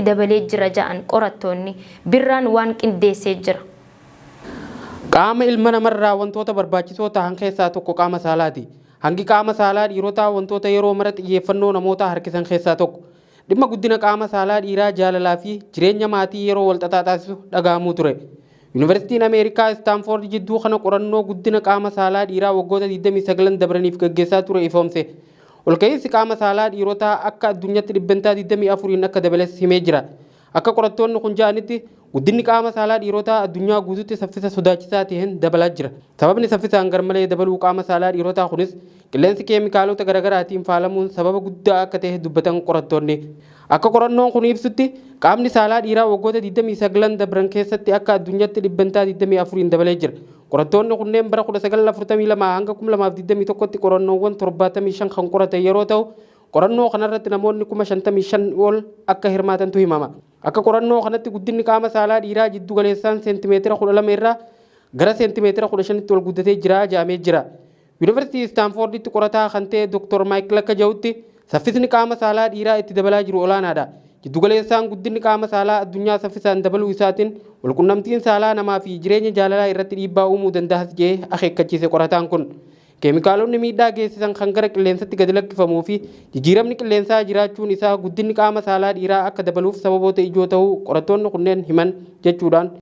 dabalee jira ja'an qorattoonni. Birraan waan qindeessee jira. Qaama ilma namarraa wantoota barbaachisoo tahan keessaa tokko qaama saalaati. Hangi qaama saalaa dhiirotaa wantoota yeroo mara xiyyeeffannoo namootaa harkisan keessaa tokko. Dhimma guddina qaama saalaa dhiiraa jaalalaa fi jireenya maatii yeroo walxaxaa taasisu dhaga'amuu ture. Yuunivarsiitiin Ameerikaa Istaanfoord jidduu kana qorannoo guddina qaama saalaa dhiiraa waggoota 29 dabraniif gaggeessaa ture ifoomse. Olka'iinsi qaama saalaa dhiirotaa akka addunyaatti dhibbentaa 24n akka dabales himee jira. Akka qorattoonni kun ja'anitti guddinni qaama saalaa dhiirotaa addunyaa guututti saffisa sodaachisaa ta'een dabalaa jira. Sababni saffisaan garmalee dabaluu qaama saalaa dhiirotaa kunis qilleensi keemikaalota garaagaraatiin faalamuun sababa guddaa akka ta'e dubbatan qorattoonni. Akka qorannoon kun ibsutti qaamni saalaa dhiiraa waggoota 29 dabran keessatti akka addunyaatti dhibbentaa 24n dabalee jira. Qorattoonni kunneen bara 1942 hanga 2021tti qorannoowwan 75 kan qoratan yeroo ta'u, qorannoo kanarratti namoonni 55,000 ol akka hirmaatantu himama. Akka qorannoo kanatti guddinni qaama saalaa dhiiraa jiddu galeessaan seentimeetira 12 irraa gara seentimeetira 15tti ol guddatee jira jedhamee jira. Yuunivarsiitii Istaanfoorditti qorataa kan ta'e Dr. Maayikil akka jedhutti saffisni qaama saalaa dhiiraa itti dabalaa jiru olaanaadha. Jiddu galeessaan guddinni qaama saalaa addunyaa saffisaan dabaluu isaatiin walqunnamtiin saalaa namaa fi jireenya jaalalaa irratti dhiibbaa uumuu danda'as jedhee akeekkachiise qorataan kun. Keemikaalonni miidhaa geessisan kan gara qilleensatti gadi lakkifamuu fi jijjiiramni qilleensaa jiraachuun isaa guddinni qaama saalaa dhiiraa akka dabaluuf sababoota ijoo ta'uu qorattoonni kunneen himan jechuudhaan.